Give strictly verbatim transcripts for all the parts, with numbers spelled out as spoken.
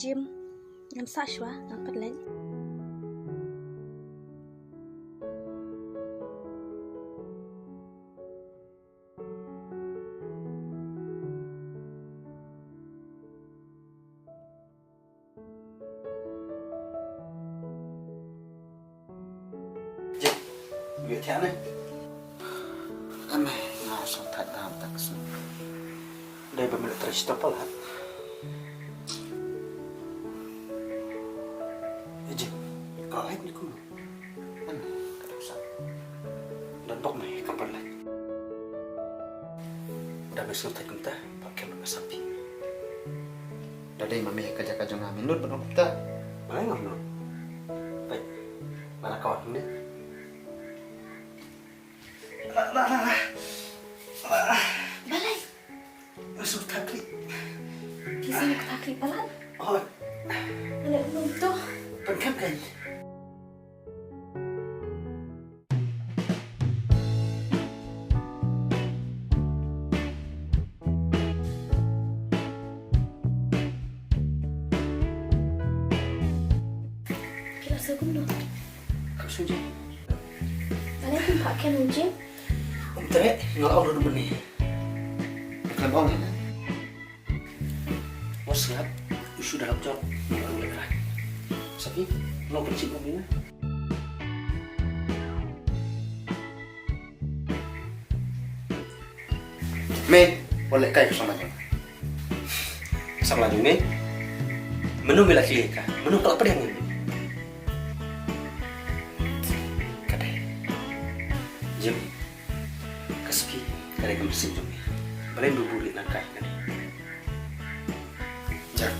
Jim, ngam sah shuwa, ngan pynleit. Jim, ïa thiah ne? Ame, nga sngewthuh dam tak sngewthuh. Dei ba me la trei sha palat. Jim, ka lait ne kumno? Ame, ka dei sa. Don bok me ka palat. Da me sngewthuh kumta, ba kem ka sapi. Da dei ma me ka jaka jong nga, me nud ban ong kumta. Balei ngam nud? Peit, la ka wan ne. La, la, la, la. La. Balei? Nga sngewthuh klik. Phi sngewthuh klik palat? Oh. Balei kumno to? Pynkham kai. Phi la sngewthuh kumno? Kam sngewthuh Jim. Balei phin phah kem Jim? Ym treh, nga la ong ruh mynne. Khlem ong ïa nga. Wat sngap, u shu da rap jot, nga la ong lehrai. Sapi, long pynshit ong ïa nga. Me, wat lehkai ka samla jong. Samla jong me? Mano me la khlieh ïa ka? Mano ka la pdiang ïa me? Ka dei. Jim, ka Sapi ka dei ka mynsiem jong me. Balei me buhrieh nangta ïa kane? Jack.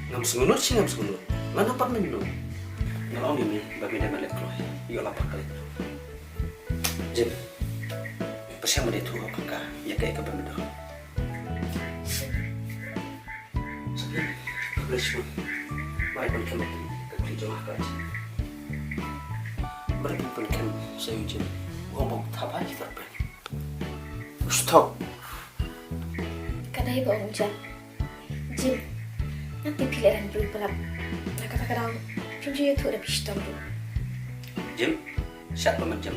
Ngam sngewnud shi ngam sngewnud. Ngan nang pat mynno? Nga la ong ïa me ba me dei ban leh kloi. Ïoh lap bad ka leit. Jim, pyrshang ban ïathuh ha ka ïa kaei kaba me don. Sapi, khublei shibun. Ba phi pynkhlaiñ ïa ka kti jong nga ha ka Jim. Ba phi pynkhlaiñ sa ïa u Jim. Ong ba u thap ha ki thap pen. Stop. Ka dei ba ong Jim. Jim, nga tip phi lehrain briew palat. Na kata ka daw, phim ju ïathuh da phi shitom ruh. Jim, shah ba mat Jim.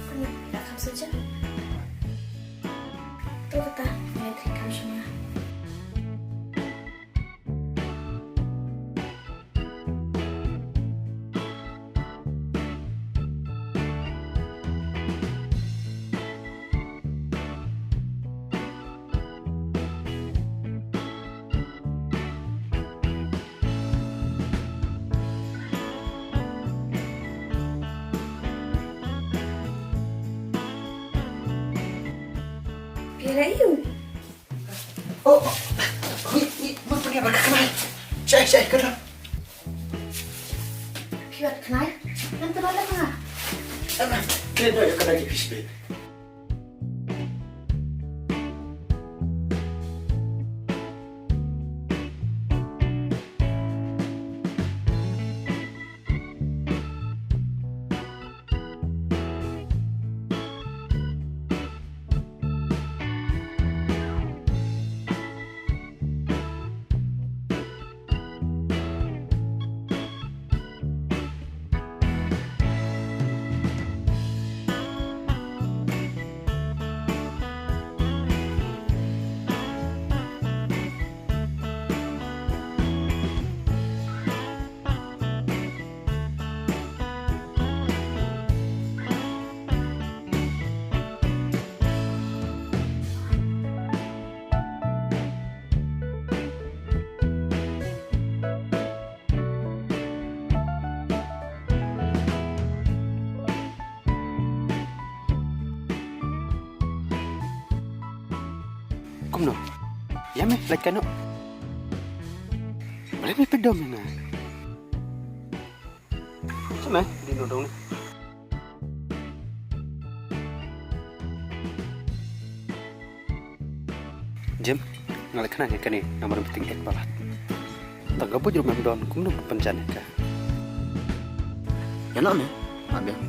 Kumno, phi la kham suja? To kata, ngan trei kam shima. Phi ïa leh aïu? Oh, oh. Hui, hui, mut pynïap ka khnai. Shai, shai, ka dang. Phi wad khnai? Ngan tyrwa lem nga. Em, em, kren noh ïa ka dang ïa phi shibit. Kumno? Ïa me, lait kai noh. Balei me peit dom ïa nga? Shane, dih noh dong ne. Jim, nga leh khnang ïa kane namar ba ting ek palat. Tang ka buit ruh mem don, kumno pynjan ïa ka. Ïa no ne? Mat biang.